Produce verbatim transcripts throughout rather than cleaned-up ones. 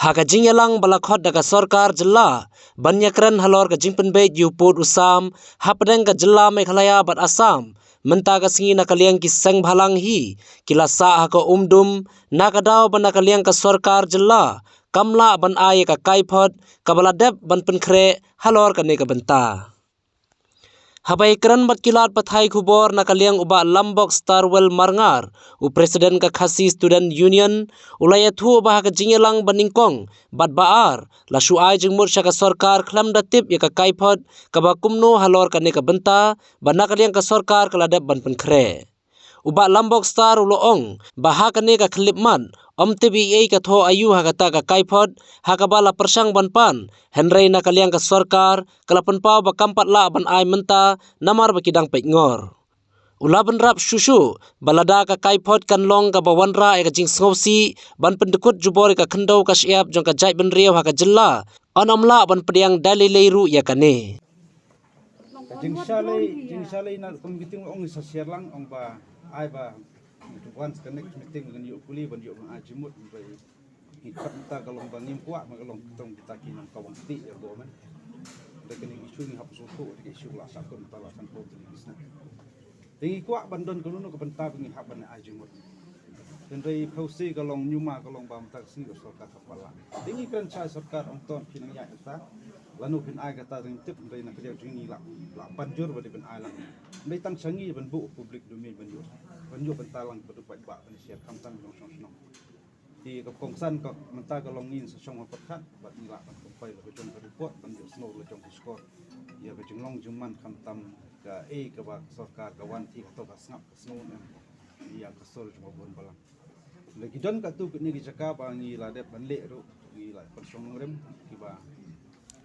Ha ka jingïalang ba la khot da ka sorkar jylla ban ïakren halor ka jingpynbeit ïa u pud u sam hapdeng ka jylla Meghalaya bad Assam mynta ka sngi na ka liang ki seng bhalang hi, ki la sah ha ka umdum na ka daw ba na ka liang ka sorkar jylla kam lah ban ai ïa ka kaiphod kaba la dep ban pynkhreh halor kane ka bynta. Haba ïakren bad ki lad pathai khubor na ka liang u Bah Lambok Starwell Marngar, u President ka Khasi Student Union, u la ïathuh ba ha ka jingïalang ba nyngkong bad ba ar la shu ai jingmut sha ka sorkar khlem da tip ïa ka kaiphod kaba kumno halor kane ka bynta, ba na ka liang ka sorkar ka la dep ban pynkhreh. U Bah Lambok Star u la ong ba ha kane ka khyllipmat ym tip ei ei ka thoh aïu ha kata ka kaiphod ha kaba la pyrshang ban pan, hynrei na ka liang ka sorkar ka la pynpaw ba kam pat lah ban ai mynta namar ba ki dang peit ngor. U la bynrap shuh shuh ba lada ka kaiphod kan long kaba wanrah ïa ka jingsngewsih ban pyndkut jubor ïa ka khyndew ka shyiap jong ka jaitbynriew ha ka jylla, yn ym lah ban pdiang da lei lei ruh ïa kane. Ka jingshah lei, jingshah lei na kum ki ting ong sa share lang ong ba ai ba once ka next meeting ngan ïoh puli ban ïoh ban ai jingmut ba ngi kat mynta ka long ba ngim kwah ba ka long tang kita ki nongkawang kti ïa ka government. Da kane ka issue ngi hap sngewthuh da ka issue la sa kun mynta la san ko business. Te ngi kwah ban don kano kano ka bynta ba ngi hap ban ai jingmut. Hynrei phew sien ka long ñiuma ka long ba mynta ka sngi ka sorkar ka pala. Te ngi kren shai sorkar ong to phin nang ïaid kata. Lano phin ai kata dang tip hynrei na ka liang jong ngi la, la pan jur ba dei ban ai lang. Hynrei tang sha ngi ban buh public domain ban ïoh, ban ïoh bynta lang ba du paidbah ban share khamtam nongshong shnong. Te ka kongsan ka mynta ka long ngin sa shong ha pyrkhat bad ngi lah ban compile la ka jong ka report ban ïohsngew la jong ki score ïa ka jinglong jingman khamtam kaei kaba sorkar ka wan, te kato ka sngap ka sngew ne em ïa ka sur jong ka bun balang. Lada ki don katto katne ki jaka ba ngi la dep ban leh ruh ngi la pynshong nongrim kiba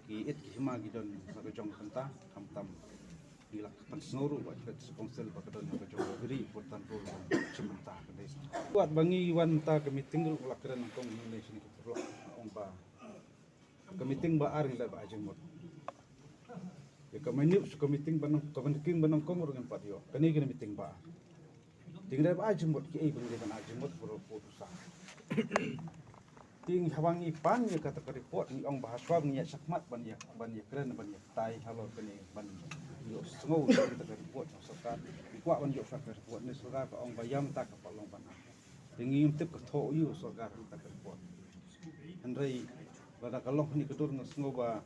ki it ki hima ki don na ka jong ka bynta khamtam. Ngi la pynsngew ruh ba ka District Council ba ka don ka jong ka very important role ban shim mynta ka dei. Wat ba ngi wan mynta ka meeting ruh la kren nyngkong ngi ne shini ka pyrlok ong ba ka meeting ba ar ngi la ba ai jingmut. Ïa ka minute ka meeting ba nyng, ka meeting ba nyngkong ruh ngim pat ïoh. Kane ka meeting ba ar. Te ngi dei ba ai jingmut kiei ba ngi dei ban ai jingmut ba ruh pud u sam. Te ngi haba ngi pan ïa kata ka report ngi ong ba ha shuwa ngi ïa shakmat ban ïa, ban ïa kren ban ïa tai halor kane ban ïohsngew ïa kata ka report jong sorkar. Ngi kwah ban ïoh shuwa ka report ne sorkar ka ong ba ïa mynta ka pat long ban ai. Te ngim tip ka thoh aïu sorkar kata ka report. Hynrei lada ka long kane ka dur nga sngew ba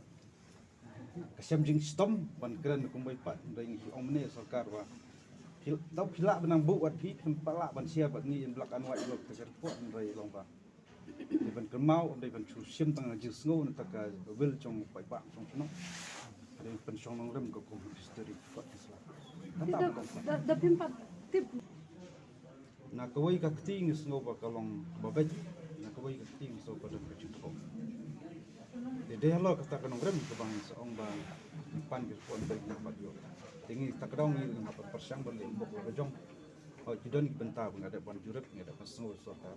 ka shem jingshitom ban kren kumwei pat, hynrei ngi ong mynne sorkar ba phi, tau phi lah ban nang buh wat phi, phin pat lah ban share bad ngi in black and white ïa kata ka report, hynrei long ba dei ban kynmaw, dei ban shu shim tang jingsngew na kata ka will jong paidbah jong shnong. Dei pynshong nongrim ka kum history pat ki sla. Te da, da, da phim pat tip. Na kawei ka kti ngi sngew ba ka long ba beit, na kawei ka kti ngi sngew ba don ka jingthoh. Te dei halor kata ka nongrim kaba ngi sa ong ba ngi pan ki report ba ngi pat ïoh. Te ngi ta ka daw ngi ngi hap pyrshang ban leh bok la ka jong. Hooid ki don ki bynta ba nga dei ban jurip, nga dei ban sngew sorkar.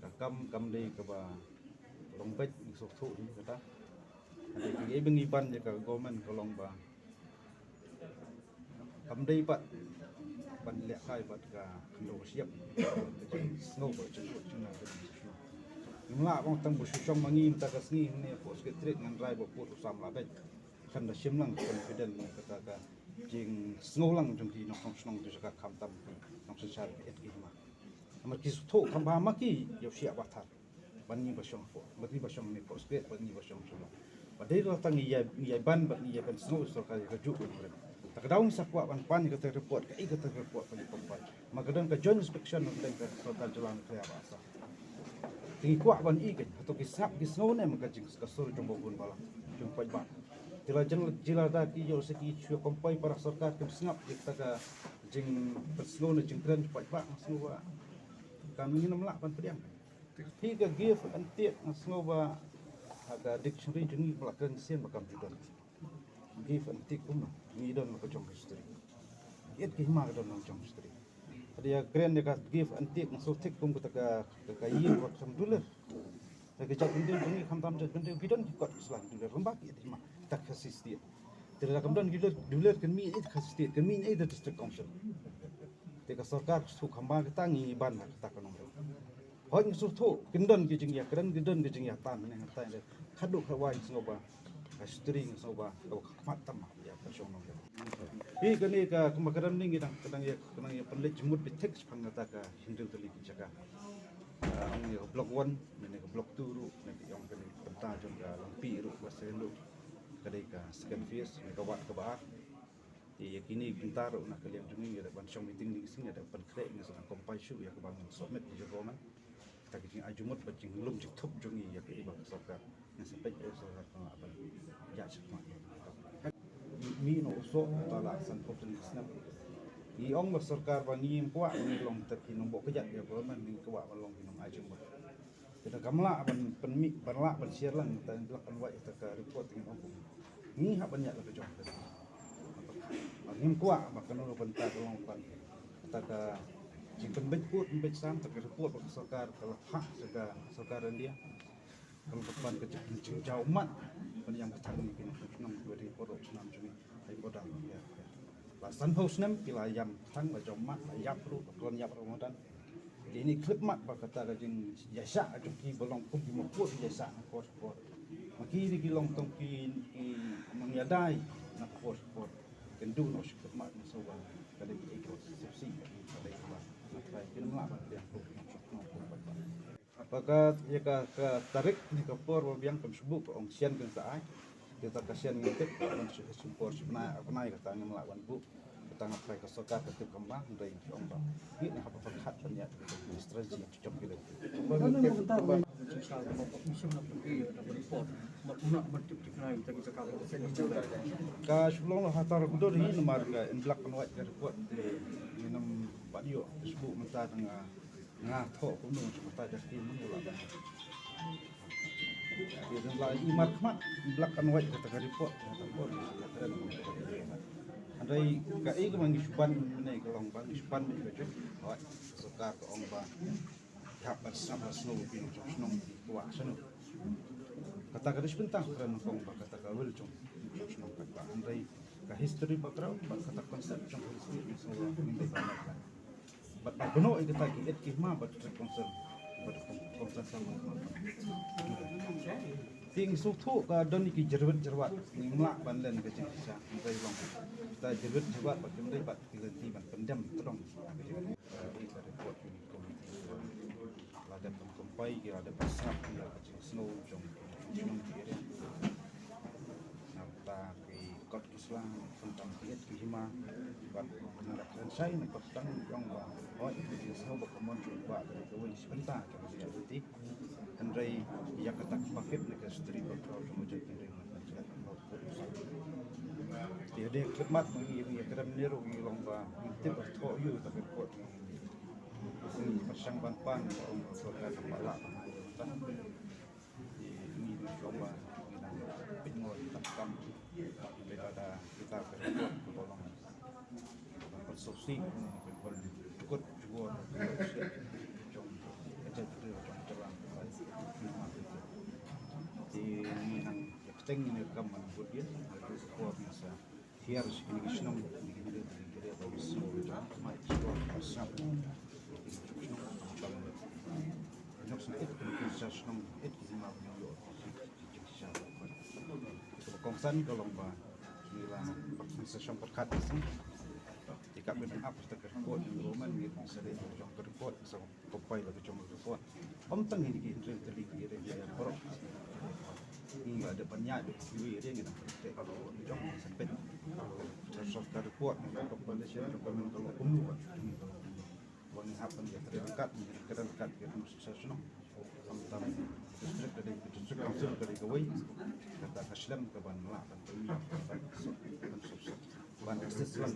Ka kam kam dei kaba long beit ngi sngewthuh hi kata. Hynrei kiei ba ngi ban ïa ka government ka long ba kam dei pat ban lehkai bad ka khyndew ka shyiap. Ka jingsngew ka jingkut jingnang ka jingsngew. Ngim lah ban ong tang ba shu shong ma ngi mynta ka sngi hangne hapoh Secretariat ngan rai ba pud u sam la beit. Kan da shim lang ka confident ne kata ka jingsngew lang jong ki nongshong shnong jong ka jaka khamtam ki nongsynshar ki it ki hima. Namar ki sngewthuh kham bha ma ki ïoh shyiap ba thar. Ban ngi ba shong hapoh, ban ngi ba shong ne hapoh Secretariat, ban ngi ba shong shuh. Ba dei ruh tang ngi ïa, ngi ïa ban, ban ngi ïa ban sngew sorkar ïa kajuh ka nongrim. Ta ka daw ngi sa kwah ban pan ïa kata ka report, kaei kata ka report ban ïa compile. Ma ka don ka joint inspection na ka sorkar jylla na ka ïa ba sa. Te ngi kwah ban i ka, hato ki sngap ki sngew ne em ka jing ka sur jong ba bun balang, jong paidbah. Te la jylla, jylla da ki ïoh sa ki shu compile para sorkar kin sngap ïa kata ka jingpynsngew ne jingkren jong paidbah, nga sngew ba kam ngin ym lah ban pdiang. Phi ka give and take nga sngew ba ha ka dictionary jong ngi ba la kren sien ba kam ju don. Give and take kumno ngi don la ka jong history. It ki hima ka don la ka jong history. Hynrei ïa kren ïa ka give and take nga sngew take kum kata ka, ka, ka ïing ba kam dulir. Ka jait bynriew jong ngi khamtam jait bynriew ki don ki kot ki sla ki dulir lem bad ki it hima ta ka Khasi State. Te lada kam don ki dulir, dulir kan mih ïa ka Khasi State, kan mih ïa ka District Council. Te ka sorkar ka shu kham bha kata ngi ban ha kata ka nongrim. Hooid, nga sngewthuh kin don ki jingïakren, kin don ki jingïatam ne, nga tang de khadduh kawei nga sngewbha ka history nga sngewbha ka khmat tam ïa ka shong nong. Hi kane ka kumba ka dang ngi dang, ka dang ïa, ka dang ïa pynleit jingmut beit thik shaphang kata ka hynriew tylli ki jaka. Ong ïa ka block one ne, ka block two ruh ne, ong kane ka bynta jong ka Longpih ruh ka second ruh ka dei ka second phase ne, ka wad kaba ar. Te ïa kine ki bynta ruh na ka liang jong ngi ïa ban shong meeting ne ki sngi ïa ban pynkhreh, ngi sa compile shuh ïa kaba ngi submit ïa ka government. Kata ka jingai jingmut bad jinglum jingthup jong ngi ïa ka, ïa ka sorkar. Ngi sa peit ïa ka sorkar ka lah ban ïa shakmat. Mi no so ta la san pok ni snap. Ngi ong ba sorkar ba ngi kwah ngi long ta ki nong bok kjat ïa government, ngi kwah ba long ki nong ai jingmut. Kita kam lah ban pynmih, ban lah ban share lang ta black and white ta ka report ngi ong. Ngi hap ban ïa la ka jong. Ngim kwah ba kano ka bynta ka long ban ta ka jingpynbeit kut pynbeit sam ta ka report ba ka sorkar ka la phah sha ka sorkar India. Ka la ban ka jing jingjaw mat ban ïam ka thang ni kine ka nong ka report ka nam jong ngi. Ai ko dang ïa. La sanphew snem ki la ïam ka thang, la jaw mat, la ïap ruh, la klon ïap ruh madan. Te ini khlip mat ba kata ka jingïaishah jong ki ba long kum ki mukut ïaishah na por por. Ma ki dei ki long tang ki, ki nongïadei na por por. Kin duh noh shi khlip mat na sawa ka dei ki ko sipsi ka dei ba na trai kin mla ba ki dei ko sipsi ba. Ba ka, ïa ka, ka tarik ne ka por ba biang kam shu buh ka ong sien kan sa ai. Te ta ka sien ngi tip ka ong shu, shu por shu bnai, bnai kata ngim lah ban buh. Kata nga trai ka sorkar ka tip kam ba, hynrei ki ong ba ngi na hap ban khat ban ïa ka strategy jong ki leh. Ka shu long ha ta ka dur hi namar ka in black and white ka report te ngi nam pat ïoh shu buh mynta tang. Nga thoh kumno shu kata jati mun la ba. Ïa dang la i mar khmat black and white kata ka report kata ka report. Hynrei kaei kaba ngi shu ban mynne ka long ba ngi shu ban mynne ka jong. Hooid, sorkar ka ong ba hap ban sngap ban sngewbha ki nongshong shnong ki kwah shano. Kata ka dei shi bynta kren kong ba kata ka wel jong nongshong shnong kata. Hynrei ka history background bad kata concept jong ka history ngi sngewbha ngi dei ban Bad ba kano ïa kata ki et ki hima bad trek council bad council sama. Ting suk thu ka don ki jerwet jerwat ngi mlak ban len ka jingshisha ngi long. Kita jerwet jerwat bad kim dei bad ki lenti ban pyndem tdong. Ka report unit committee la dep ban kumpai ki la dep ban sngap ki la ka jingsngew jong jong ki area. Nangta ki kot ki sla, khamtam ki et ki hima, bad na ka kren shai na kot tang jong ba, oi, ki sngewbha ka mon jong ba, ka dei kawei shi bynta ka dei ka dei. Hynrei ïa kata ka pakit na ka stri ba ka jong ba jong hynrei na ka jong ba. Te dei khidmat ngi ngi kren ne ruh ngi long ba ngi tip ba thoh ïa ta ka kot ngi. Ngi pyrshang ban pan ka ong ka sorkar ka ba lah ban. Ngi ngi shong ba ngi dang pynngor tam tam. Dei lada kita ka report ka ba long ban sopsi ban tukut jubor jong ka jaitbynriew jong ka jylla. Te ngi nang ïa pteng ngi kam ban bud ïa ha ka por ngi sa hiar shi kine ki shnong kine ki hynriew tylli ki area ba ngi sngew ïa ka ma ki shnong ba sngap. Shnong ba sngap. Shnong sngap ïa ki shnong ïa ki hima ba ngi ïoh. Kongsan ka long ba ngi la bad ngi sa shong pyrkhat ka sngi. Te ka ban ap ta ka report ngi ruh man ngi sa dei jong ka report sa kumpai la ka jong ka report. Ym tang ngi ki hynriew tylli ki ring ïa baroh. Ngi la dep ban ïaid ki ring ngi dang te ka jong sa pet. Sa shong ka report ngi la kumpai la sha ka ban ka long kumno. Ba ngi hap ban ïa kren kat, ngi kren kat ïa ka session. Khamtam district ka dei, district council ka dei kawei. Kata ka shlem ka ban lah ban pynïap ban suk ban suk ban assist lang